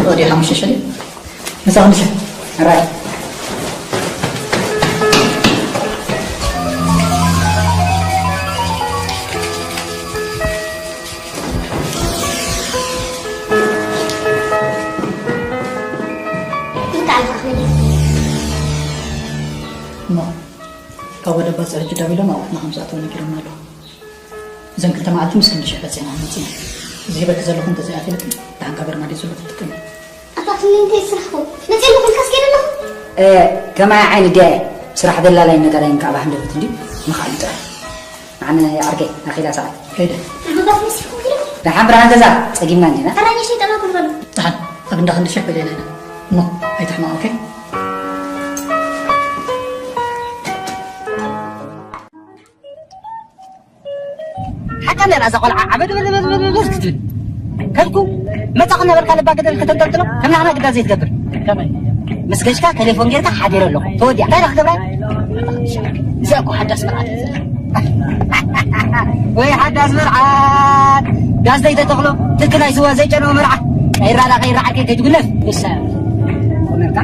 ወዲ ሓሙሽተ ሸሊ። ምሳኹም ምሸ። ራይ። እንታይ ኢልካ ክብል? እሞ ካብ ወደብ ባጽዕ ሕጂ ደዊሎም ኣቑሑትና ከም ዝኣተወ ነጊሮምና ኣለዉ። እዘን ክልተ መዓልቲ ምስ ክንዲ ሽሕ በጺሕና ክንመጽእ ኢና። እዚ ሂበኪ ዘለኹ እንተዘይኣትየልኪ፣ ደሓን ካብ በርማድዮ ዘሎ ትጥቀሚ። ኣታ ክንደይ እንታይ ስራሕኹ? መጺአ ኣለኹ ኢልካ ስገደ ኣለኹ? እ፣ ከማይ ዓይኒ ድያ እየ። ስራሕ ደላላይን ነጋዳይን ከኣ ብሃንደበት እንድዩ፣ ንኻልእ ጥራሕ። ኣነ ዓርከይ፣ ናኺዳ ሰዓት። ከይደ። ንዓመታት መሲልኩም ኪዶ? ደሓን ብርሃን ገዛ፣ ጸጊምና እንዲና። ኣራኛ ሸይጣና ኩሉ በሉ። ደሓን፣ ኣብ እንዳ ክንዲ ሽሕ በሊዕና ኢና። እሞ፣ ኣይትሕመቕ፣ ኦኬ? ሓቃ ነይራ እዛ ቆልዓ ዓበድ በል በል በል በል ክትብል። ከብኩ መጻ እናበልካ ልባ ገደል ከተንጠልጥሎ ከም ናህና ግዳ ዘይትገብር። ምስ ገሽካ ቴሌፎን ጌርካ ሓዲረ ኣለኹ። ተወዲኣ። እንታይ ኢኻ ክገብራ? እዚኣ እኮ ሓዳስ መርዓት እያ ዘላ። ወይ ሓዳስ መርዓት። ጋዝ ዘይተተኽሎ ትክ ናይ ስዋ ዘይጨነወ መርዓ። ቀይራዳ ቀይራ ዓርከይ ከይትጉነፍ። ንሳ እያ። ቁመርካ።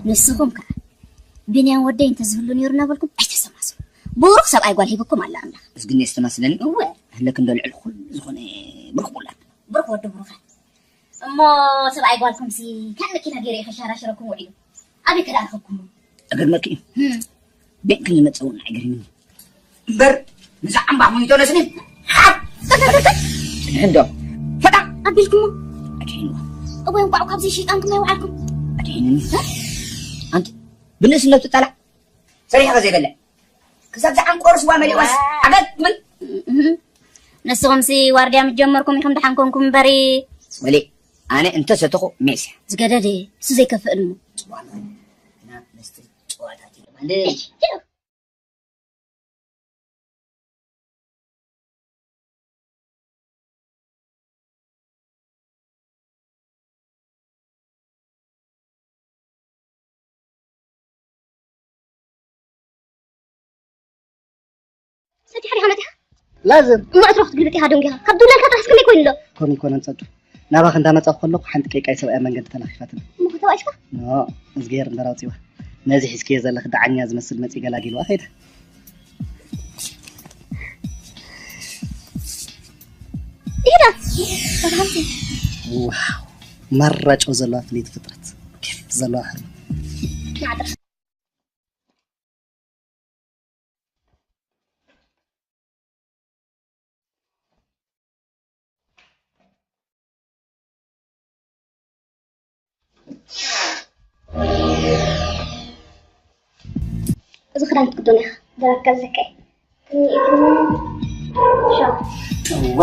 ንስኹም ከ ቢንያም ወደይ እንተዝህሉ ነይሩ እናበልኩም ኣይተስተማስሉ። ብሩኽ ሰብኣይ ጓል ሂብኩም ኣላ ኣምላኽ። እዝግን የስተማስለኒ። እወ። ህለክ እንዶ ልዕሊ ኩሉ ዝኾነ ብሩኽ ውላድ። ብሩኽ ወዲ ብሩኻት። እሞ ሰብኣይ ጓልኩምሲ ከም መኪና ገይረ እየ ከሻራሽረኩም ውዒሉ። ኣበይ ከ ደኣ ረኸብኩሞ? እገርመኪ እዩ። ህም። ቤት ክንመጽእ እውን ኣይገርምን እዩ። እምበር፣ ንዛ ዓምባኽ ሙኒቶ ነስኒ፣ ሓብ! ጽንሕ እንዶ። ፈታ! ኣቢልኩሞ? ኣድሒንዎ። እወ፣ እንቋዕ ካብዚ ሸይጣንኩም ኣይወዓልኩም። ኣድሒንኒ። እ? ኣንቲ፣ ብንእስነቱ ጠላዕ፣ ሰሪሕኻ ዘይበልዕ። ክሳብ ዝዓንቆሩ ስዋ መሊእዋስ፣ ዓገብ ትብል። እህ። ንስኹምሲ ዋርድያ ምስ ጀመርኩም ኢኹም ደሓን ኮንኩም እምበሪ። ወሊ፣ ኣነ እንተ ሰተኹ ሜስ እያ። ዝገደደ፣ እሱ ዘይከፍእ እሞ። ጽዋና፣ እና መስተ ጨዋታት እዩ ማለት። ሰቲኻ ዲኻ መጺኻ? ላዘር። እሞ ዕትሮ ክትግልብጥ ኢኻ ደንጊኻ። ካብ ዱላልካ ጥራሕ እስከመይ ኮይኑ ኣሎ? ከምኡ ኣይኮነን ጸዱ። ናባኺ እንዳመጻኹ ከለኹ ሓንቲ ቀይቃይ ሰብኣይ ኣብ መንገዲ ተላኺፋትኒ። እሞ ከተባኢስካ? ኖ፣ እዝግሄር እምበር ኣውጺዋ። ነዚ ሒዝክዮ ዘለኺ ደዓኛ ዝመስል መጺኡ ገላጊልዋ ከይደ። ይዳ። ዋው፣ ማራ ጨው ዘለዋ ፍልይቲ ፍጥረት። ኬፍ ዘለዋ ሕርመት። እዚ ክዳን ክትክደኖ ኢኻ። ደረትካ ዝለቀ። እወ።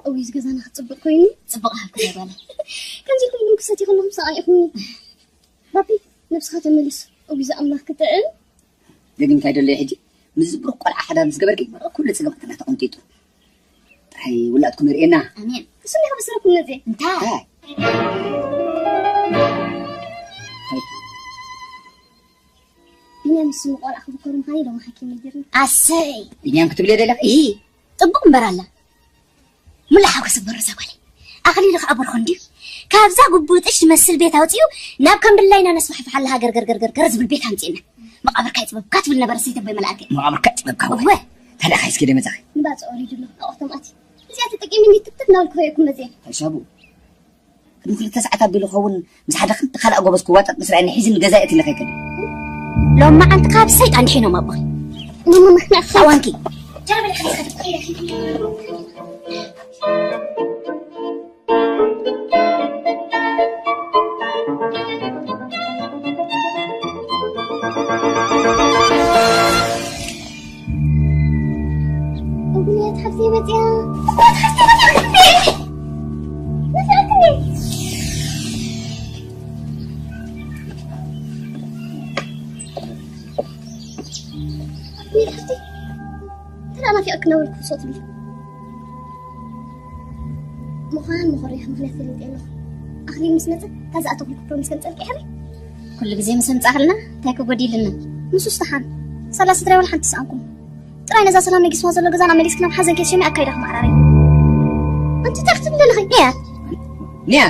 እውይ፣ እዚ ገዛና ክጽብቕ ኮይኑ። ጽቡቕ ሃብቲ ናይ ጓለይ። ከምዚ ኢልኩም ቡን ክሰትዩ ከለኹም ሰቓይ ኢኹም። ባቢ፣ ነብስኻ ተመሊስ። እውይ፣ እዚ ኣምላኽ ክጥዕም። ደጊምካ ይደሎ ሕጂ። ምስ ዝብሩኽ ቆልዓ ሓዳር ምስ ገበርኪ፣ ኩሉ ጸገማትና ተቐንጢጡ። ጥራይ ውላድኩም የርእየና። ኣሜን። እሱ እንዲኻ በሰረኩም ነዚ። እንታይ? ቢንያም ስሙ ቆልዓ ክብከሩ ምዃኑ ኢሎም ሓኪም ነጊርኒ። ኣሰይ! ቢንያም ክትብልዮ ደለኺ? እሂ! ጥቡቕ እምበር ኣላ። ሙላ ሓጎስ እምበር እዛ ጓለይ። ኣኽሊሉ ከዓ በርኾ እንድዩ። ካብዛ ጉቡጥሽ ትመስል ቤት ኣውፂኡ ናብ ከም ድላይና ነስፋሕፍሓላ ሃገር ገርገር ገርገር ዝብል ቤት ኣምፂእና። መቓብርካ ይፅበብካ ትብል ነበረ ሰይተቦይ መልኣከ። መቓብርካ ይፅበብካ ወይ? እወ። ታዲያ ካይስኪ ደመፃኺ? ንባፅዕ ወሪዱ ኣሎ። ኣቑሑቶም ኣትዩ። እዚኣ ተጠቂምኒ ትክትክ እናበልኩ ርእየኩም መፅየ። ሓሳቡ ቅድሚ ክልተ ሰዓት ኣቢሉ ክኸውን ምስ ሓደ ክልተ ካልኣ ጎበዝ ክዋጠጥ ምስ ረኣየኒ ሒዝኒ ገዛ የእትኒ ከይከደ። ሎም መዓልቲ ካብ ሰይጣን ድሒኖም ኣቦኺ። ንምምኽንያት ኣዋንኪ። እጉልያት ሓፍተይ መፅያ። እጉልያት ሓፍተይ መፅያ። እጉልያት ሓፍተይ። እንተ ደኣ ናፊቐ ክነብር ክውሶ ትብሊ። ምዃን መኾርያኺ ምኽንያት ፈሊጠ ኣለኹ። ኣኽሊል ምስ መጸ፣ እታ ዝኣተኹልኩ ፕሮሚስ ከምጸልኪ ይሕሪ። ኩሉ ግዜ ምስ ኣምጻእኽልና እንታይ ክጎዲልና? ንሱስ ደሓን። ሳላ ስድራይ ዋላ ሓንቲ ሰኣንኩም። ጥራይ ነዛ ሰላም ነጊስዋ ዘሎ ገዛና መሊስኪ ናብ ሓዘን ከይትሸሚ ኣካይዳኺ መዓራረይ። ኣንቲ እንታይ ክትብሊ ኣለኺ? ኒያ። ኒያ፣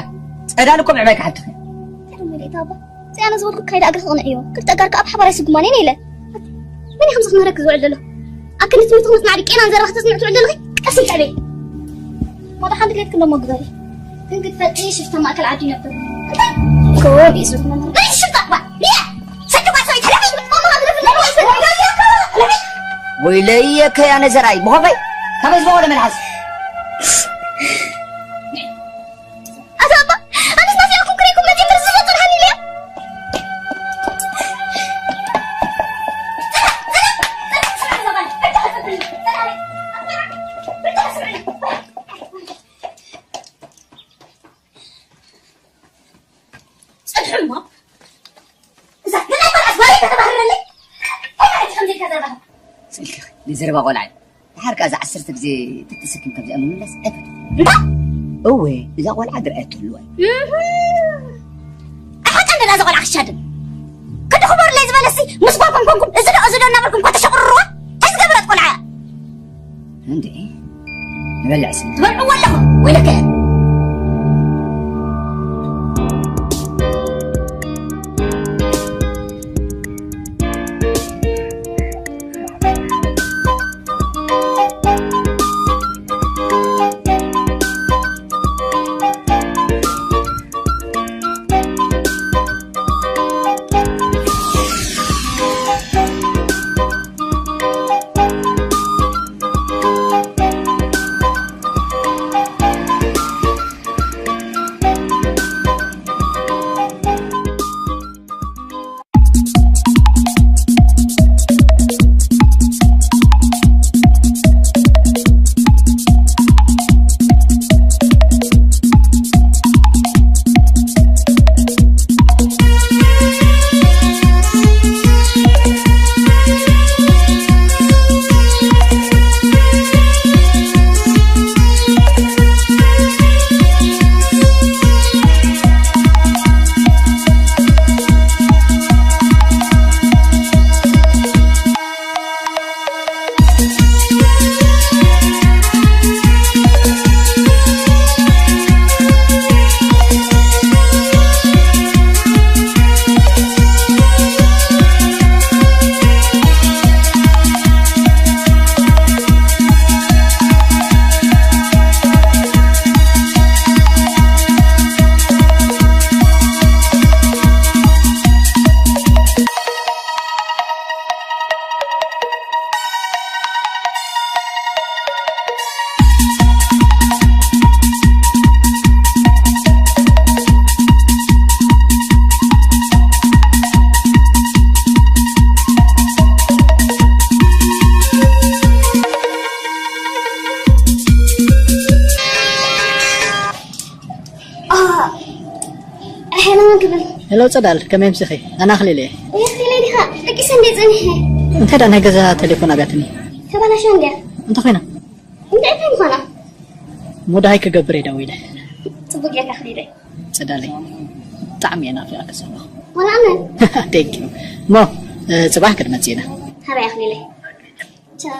ጸዳል እኮ ምዕባይ ክሓትኺ። እንታይ ደሞ ኢለ እታ ኣባ? እዚ ኣነ ዝበልኩ ካይዳ እግሪ ክቕንዕ እዮ። ክልተ ጋር ከኣ ብሓባር ኣይስጉማን እየን ኢለ። መን እዩ ከምዚ ክምህረኪ ዝውዕል ዘሎ? ኣብ ክንዲ ትምህርቲ ምጽናዕ ድዩ ቄናን ዘረባ ክተስምዕ ትውዕል ዘለኺ? ቀስ ኢልኪ ዕበይ። ማዳ ሓንቲ ድሌትኪ እሞ ግበሪ። ግን ክትፈልጢ ሽፍታ ማእከል ዓዲ ይነብር። እንታይ? ኮብ እዩ ዝብል መምህር። ናይ ሽፍታ እባ! ሊያ! ሰዲ ጓል ሰበይቲ ሕለፊ! ማማ ሃገር ፍለጥ! ወይለየ ከያነ ዘርኣይ! ብኸፈይ! ካበይ ዝበወለ መልሓስ? ኣታ ኣባ፣ ኣነስ ናፊቐኩም ክሪእኩም መጺእ እምበር ዝፈጥር ሃኒ ኢለ። ጽንሑ እሞ፣ እዛ ገለ ቆልዓ ዝባለይ ከተባህረለይ፣ እንታይ ማለት ከምዚ ኢልካ ዘረባኻ? ስእልኪ፣ ንዘረባ ቆልዓ እዩ። ድሓር ከኣ እዛ ዓሰርተ ግዜ ተተሰኪምካ እዚኣ ምምላስ ኣይፈትዎን። እንታይ? እወ፣ እዛ ቆልዓ ድርኣየት ትህልዋ እዩ። እህ፣ ኣይሓቀን ደላ እዛ ቆልዓ ክሻድም። ክንዲ ክቡርለይ ዝበለሲ ምስ ጓልኩም ኮንኩም እዚ ዶ፣ እዚ ዶ እናበልኩም እኳ ተሸቑርርዋ። እንታይ ዝገበረት ቆልዓ እያ? እንዴ፣ ንበልዕ ስም ትበልዕዎ ኣለኹም፣ ወይለከ። ሄሎ፣ መን ክብል? ሄሎ ጸዳል፣ ከመይ ኣምሲኺ? ኣነ ኣኽሊል እየ። ወይ ኣኽሊለይ ዲኻ? ደቂሰ እንዴ ጸኒሐ? እንታይ ደኣ ናይ ገዛ ቴሌፎን ኣብያትኒ? ተበላሽያ እንድያ። እንታይ ኮይና? እንታይ እንታይ ምዃና? ሙዳይ ክገብር እየ ደዊለ። ጽቡቅ ጌርካ ኣኽሊለይ። ጽዳለይ። ብጣዕሚ እየ ናፊቐካ ዘለኹ። ዋላ ኣነ። Thank you። እሞ ጽባሕ ክንመጽእ ኢና። ሃበይ ኣኽሊለይ። ቻው።